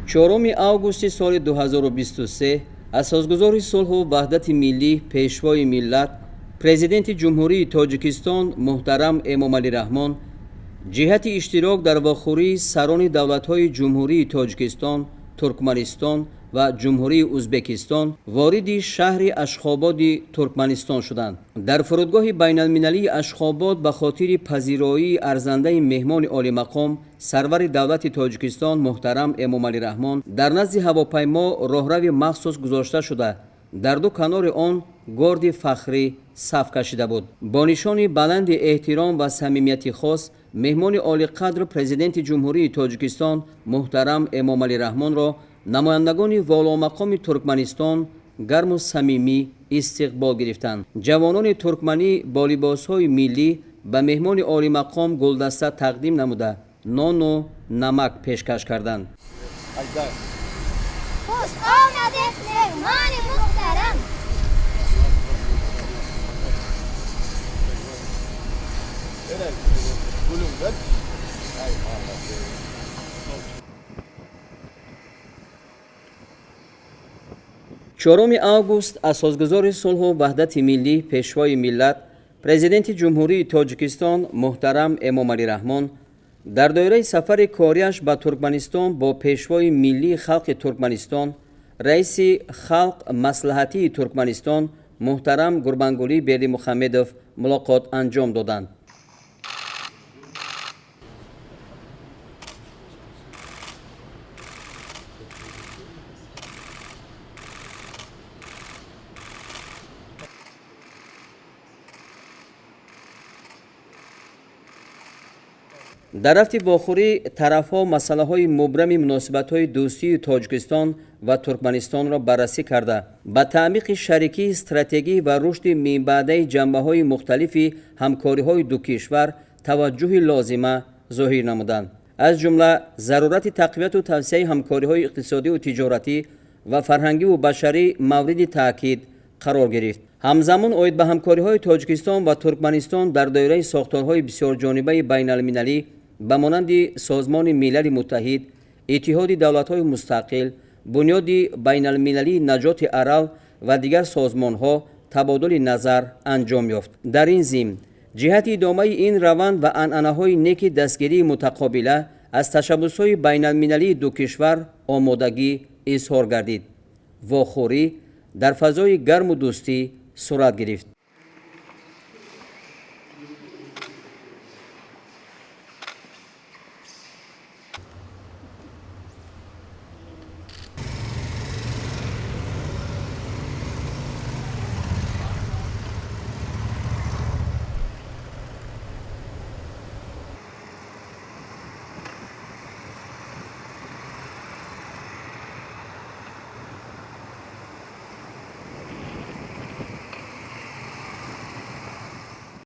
4 августи соли 2023 асосгузори сулҳу ваҳдати миллӣ, пешвои миллат, президенти Ҷумҳурии Тоҷикистон муҳтарам Эмомалӣ Раҳмон ҷиҳати иштирок дар вохӯрии сарони давлатҳои Ҷумҳурии Тоҷикистон, Туркманистон ва Ҷумҳурии Узбекистон вориди шаҳри Ашхободи Туркманистон шуданд. Дар фурудгоҳи байналмилалии Ашхобод ба хотири пазироии арзандаи меҳмони олимақом сарвари давлати Тоҷикистон муҳтарам Эмомалӣ Раҳмон дар назди ҳавопаймо роҳрави махсус гузошта шуда, дар ду канори он горди фахрӣ саф кашида буд. Бо нишони баланди эҳтиром ва самимияти хос меҳмони олиқадр президенти Ҷумҳурии Тоҷикистон муҳтарам Эмомалӣ Раҳмонро намояндагони воломақоми Туркманистон гарму самимӣ истиқбол гирифтанд. Ҷавонони туркманӣ бо либосҳои миллӣ ба меҳмони олимақом гулдаста тақдим намуда, нону намак пешкаш карданд. Хуш омадед, меҳмони муҳтарам! 4 август асосгузори сулҳу ваҳдати миллӣ, пешвои миллат, президенти Ҷумҳурии Тоҷикистон муҳтарам Эмомалӣ Раҳмон дар доираи сафари кориаш ба Туркманистон бо пешвои миллии халқи Туркманистон, раиси Халқ Маслиҳатии Туркманистон муҳтарам Гурбангулӣ Бердимухамедов мулоқот анҷом доданд. Дар рафти вохӯрӣ тарафҳо масъалаҳои мубрами муносибатҳои дӯстии Тоҷикистон ва Туркманистонро баррасӣ карда, ба таъмиқи шарикии стратегӣ ва рушди минбаъдаи ҷанбаҳои мухталифи ҳамкориҳои ду кишвар таваҷҷӯҳи лозима зоҳир намуданд. Аз ҷумла зарурати тақвияту тавсеаи ҳамкориҳои иқтисодиву тиҷоратӣ ва фарҳангиву башарӣ мавриди таъкид қарор гирифт. Ҳамзамон оид ба ҳамкориҳои Тоҷикистон ва Туркманистон дар доираи сохторҳои бисёрҷонибаи байналмилалӣ ба монанди Созмони Милали Муттаҳид, Иттиҳоди Давлатҳои Мустақил, Бунёди байналмилалии наҷоти Арал ва дигар созмонҳо табодули назар анҷом ёфт. Дар ин зимн ҷиҳати идомаи ин раванд ва анъанаҳои неки дастгирии мутақобила аз ташаббусҳои байналмилалии ду кишвар омодагӣ изҳор гардид. Вохӯрӣ дар фазои гарму дӯстӣ сурат гирифт.